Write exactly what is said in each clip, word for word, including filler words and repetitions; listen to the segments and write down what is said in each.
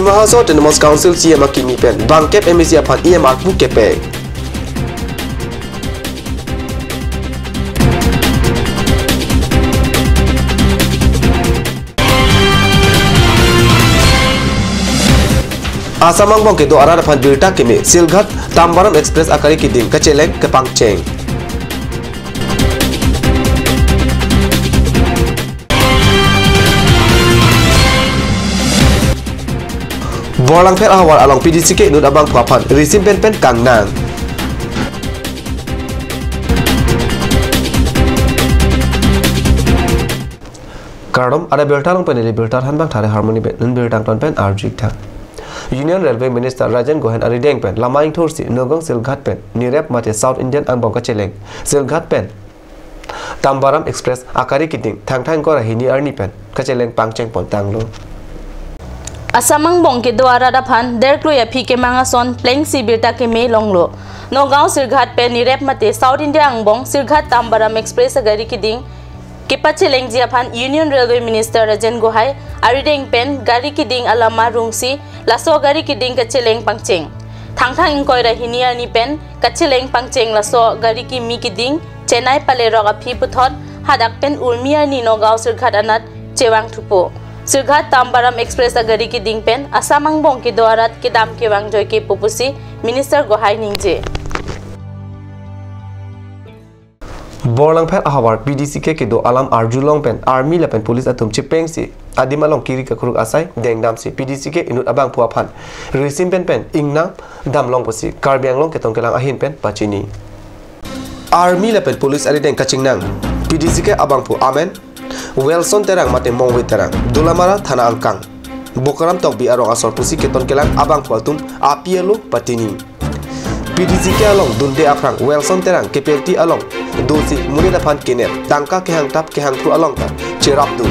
Dima Hasao Autonomous Council C E M akimi pen bangkep M A C aphan E M arpu kepek. Assam angbong kedo arat aphan birta keme, Silghat Tambaram Express akari keding kacheleng kepangcheng. Borlangpher ahavar along P D C K inut abangphu aphan risim pen pen kangnang. Kardom, ada birta along pen ili birta thanbang thare Harmony Bey, non birta angton pen arju ik tha. Union Railway Minister Rajen Gohain arideng pen lama ingthursi Nagaon Silghat pen nirep mate South Indian angbong kacheleng Silghat pen Tambaram Express akari keding Thangthang ingkoi ra hini arni pen kacheleng pangcheng pon tanglo. Assam angbong kedo arat aphan derklui aphi kemang ason plengsi birta keme longlo. Nagaon Silghat pen nirep mate South India angbong Silghat Tambaram Express agari keding kepachelengji aphan Union Railway Minister Rajen Gohain arideng pen gari keding alam arungsi laso gari keding kacheleng pangcheng. Thangthang ingkoi ra hini arni pen kacheleng pangcheng laso gari kimi keding Chennai palerok aphi puthot hadak pen Urmi arni Nagaon Silghat anat chevang thupo. Silghat Tambaram Express agari keding pen Assam angbong kedo arat kedam kevang joike pu pusi Minister Gohain ningje. Borlangpher ahavar P D C K kedo alam arjulong pen army lapen police atum chepengsi adim along kiri kakruk asai dengdamsi P D C K inut abangphu aphan risim pen pen ingnam damlong pusi Karbi Anglong keton kelang ahin pen pachini. Army lapen police arideng kachingnang P D C K abangphu amen Wilson Terang mate Mongve Terang, Dolamara thana angkang, Bokaram Tokbi arong asor pusi keton kelang abangphu atum api alo patini. P D C K along dunde aphrang Wilson Terang kepirti along dosi monit aphan kenep tangka kehangtap kehangphru along ta cherapdun.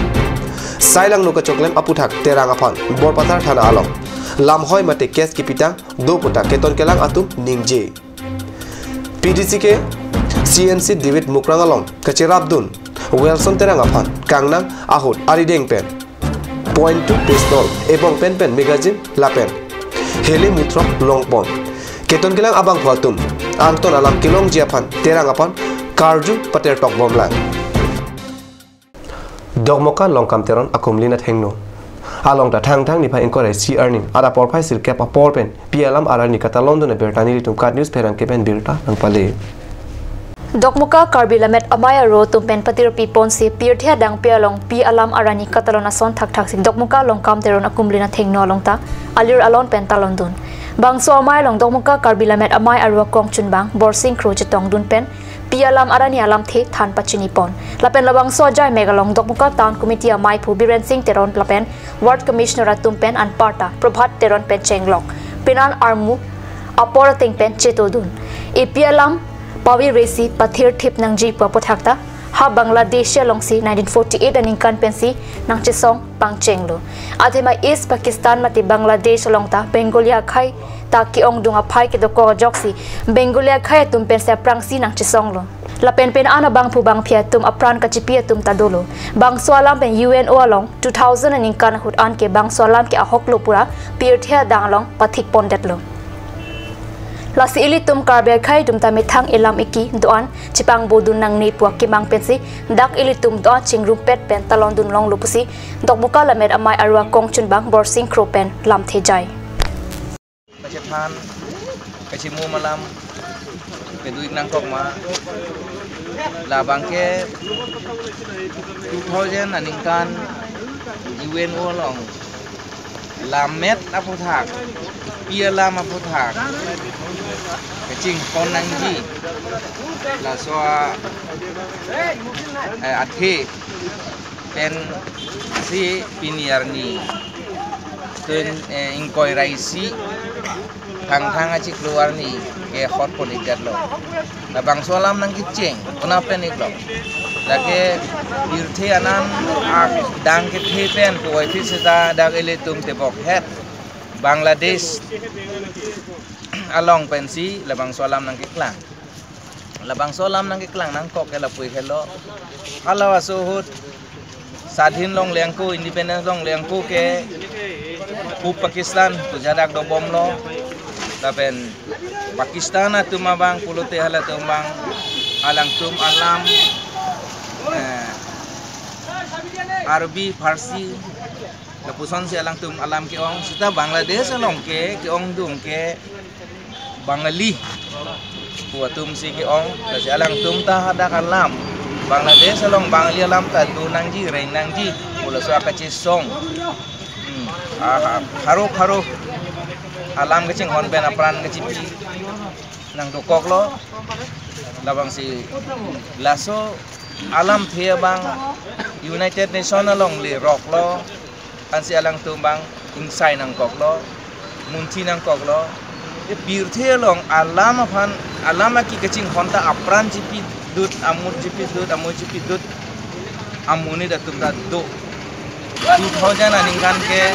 Sai langno kachoklem aputhak Terang aphan Borpathar thana along lamhoi mate case kepitang do puta keton kelang atum ningje. P D C K C N C David Mukrang along kacherapdun Wilson Terang aphan kangnang ahut arideng pen point two pistol ebong pen pen magazine lapen hele muthrok longpon. Keton kelang abangphu atum angton alam kelongji aphan Terang aphan karju pater tokbomlang. Dokmoka Longkam Teron akumlin athengno along ta Thangthang niphai ingkoi ra isi arni adap porphai sirkep apor pen pi alam arani katalondun abirta nelitum KAT News pherangke pen birta nangpale. Dokmoka Karbi Lammet Amei Aro atum pen patirpi ponsi pirthe adangpi along pi alam arani katalon ason thakthaksi Dokmoka Longkam Teron akumlin athengno along ta alir alon pen talondun. Bangso amei along Dokmoka Karbi Lammet Amei Aro akongchunbang Borsing Kro chetongdun pen pi alam arani alamthe than pachinipon. Lapen labangso ajai mek along Dokmoka Town Committee ameiphu Biren Sing Teron lapen Ward Commissioner atum pen anparta Prabhat Teron pen chenglok penan armu apor ateng pen chetodun. Epi alam paviresi pathirthip nangji pu aputhak ta ha Bangladesh alongsi nineteen forty-eight aningkan pensi nangchesong pangchenglo. Athema East Pakistan mate Bangladesh along ta Bengali akhei ta ke-ongdung aphai kedokok ajoksi Bengali akhei atum pensi aphrangsi nangchesonglo. Lapen pen an abangphu bangphi atum apran kachipi atum ta dolo. Bangso alam pen U N O along two thousand aningkan ahut an ke bangso alam ke ahoklo pura pirthe adang along pathik pondetlo. Lasi ilitum Karbi akhei atum ta methang elam eki do-an chepangbo dun nangne pu akemang pensi dak ilitum do-an chingrumpet pen talondun longlo pusi Dokmoka Lammet Amei Aro akongchunbang Borsing Kro pen lamthe jai. Kachethan, kachimum alam, kedo ik nangkok ma, labang ke two thousand aningkan U N O along lammet aputhak, pi alam aputhak kachingpon nangji, laso a, eh, athe pensi pini arni tun, eh, ingkoi ra isi Thangthang achiklo arni ke hot pon ikdetlo. Labangso alam nangkecheng, una pen iklo. Lake pirthe anan adang kethe pen puvoiphit seta dak ilitum tebok het Bangladesh along pensi labangso alam nangkeklang. Labangso alam nangkeklang nangkok ke lapu ik helo. Hala aso ahut sadhin longle ako, independence longle ako ke Pakistan pu ajat dak dobomlo, lapen Pakistan atum abang pulote halatum abang alangtum alam, eh, Arabi, Farsi, lapusonsi alangtum alam ke-ong, seta Bangladesh along ke ke-ongdung ke Bangali pu atumsi ke-ong, lasi alangtum ta hadak alam Bangladesh along Bangali alam ta do nangji, reng nangji pu laso akachesong. Hmm. Aha, pharo pharo alam kachinghon pen apran kachipi nangdokoklo. Labangsi laso alamthe abang United Nation along leroklo, ansi alangtum abang ingsai nangkoklo, munthi nangkoklo. E pirthe along alam aphan, alam aki kachinghon ta apran chipidut, amut chipidut, amut chipidut, amonit atum ta do. Two thousand aningkan ke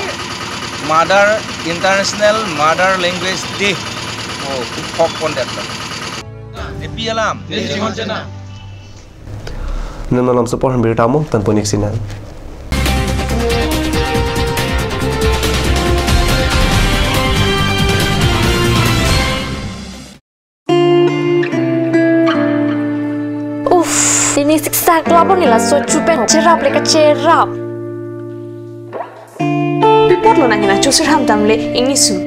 Mother, International Mother Language Day. Oh, kuphok pon det ta. Epi alam. Epi alam. Non malom support birta mo tan ponik sinan. Uff, pini siksak lapu neli laso chupen cherap le kacherap. Pi apotlo nangji nangchusirham damle ingnisu.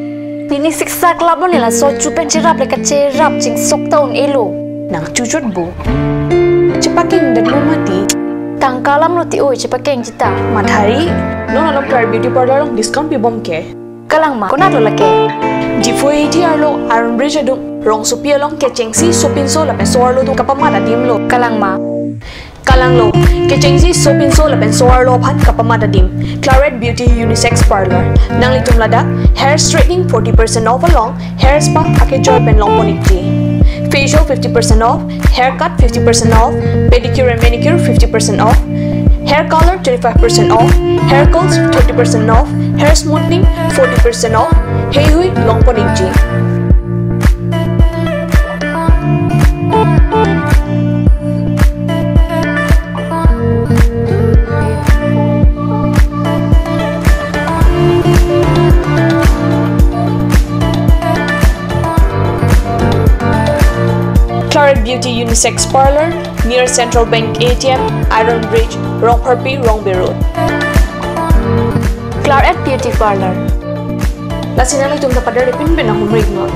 Pini siksak lapu neli laso chupen cherap le kacherap chingsok ta un-elo. Nangchuchot bo. Chepakeng detlo mati. Tangka alamlo ti oi chepakengji ta. Mathari. Non along Claret Beauty Parlour along discount pibom ke. Kalang ma, konatlo lake? Diphu A T arlo Iron Bridge adung rongsopi along kechengsi sopinso lapen so-arlo atum kapamat adimlo. Kalang ma? Kalanglo, kechengsi sopinso lapen so-arlo aphan kapamat adim. Claret Beauty Unisex Parlour. Nanglitum ladak hair straightening forty percent off along hair spa akejoi pen longpon ikji. Facial fifty percent off, haircut fifty percent off, pedicure and manicure fifty percent off, hair color twenty-five percent off, hair curls thirty percent off, hair smoothing forty percent off, heihui longpon ikji. Claret Beauty Unisex Parlour, near Central Bank A T M, Iron Bridge, Rongpharpi, Rongbe Road. Claret Beauty Parlour. Lasi nanglitum ta pader pinpin ahumrik non.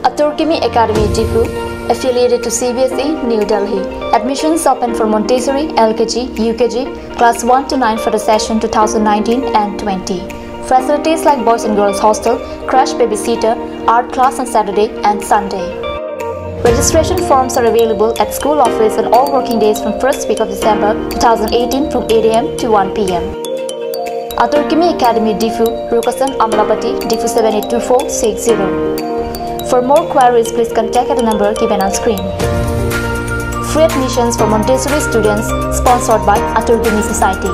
Atur Kimi Academy Diphu, affiliated to C B S E, New Delhi. Admissions open for Montessori, L K G, U K G, class one to nine for the session two thousand nineteen and twenty. Facilities like boys and girls hostel, crash babysitter, art class on Saturday and Sunday. Registration forms are available at school office on all working days from first week of December two thousand eighteen from eight A M to one P M. Atur Kimi Academy Diphu, Rukasan Amlapati, Diphu seven eight two four six zero. For more queries, please contact at the number given on screen. Free admissions for Montessori students, sponsored by Atur Kimi Society.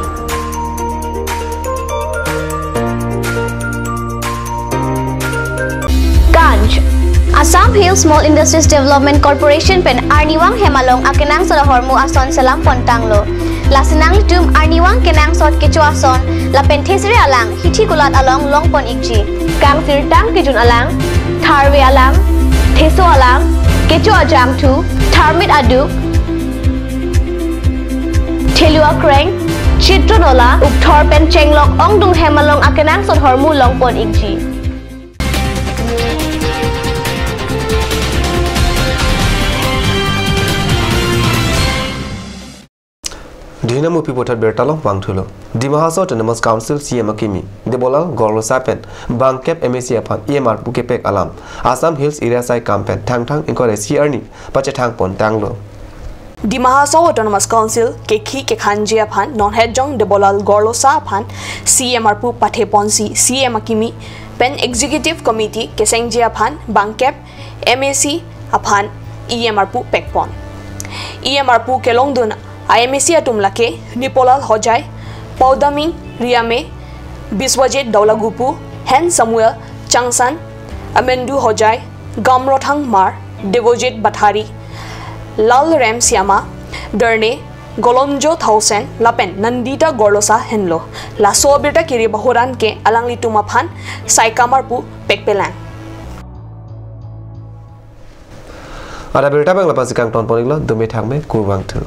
Ganj. Assam Hill Small Industries Development Corporation pen arnivang hem along akenangsot ahormu ason selam pontanglo. Lasi nanglitum arnivang kenangsot kecho ason lapen thesere alang hithi kulat along longpon ikji. Kangsirtang kejun alang, tharve alang, theso alang, kecho ajangthu, tharmit aduk, thelu akreng, chitron ola, ukthor pen chenglok ongdung hem along akenangsot ahormu longpon ikji. Dina mupi puthot birta along vangthulo. Dima Hasao Autonomous Council C E M akimi Debolal Gorlosa pen bangkep M A C aphan E M R pu kepek alam. Assam Hills Area Sai Kam pen Thangthang ingkoi ra isi arni pachethang pontanglo. Dima Hasao Autonomous Council kekhi kekhanji aphan nonhet jong Debolal Gorlosa aphan C E M arpu pathe ponsi C E M akimi pen Executive Committee kesengji aphan bangkep M A C aphan E M arpu pekpon. E M arpu kelongdun a M A C atum lake Nipolal Hojai, Paudaming Riame, Biswajit Daulagupu, Hen Samuel Changsan, Amendu Hojai, Gamrothang Hmar, Devojit Bathari, Lalrem Siama, Derne, Golonjo Thaosen lapen Nandita Gorlosa henlo. Laso abirta kiri bahoran ke alanglitum aphan saikam arpu pekpelang. Ada abirta abang la pasi kangton pon-iklo, dome thangme, kurvangthu.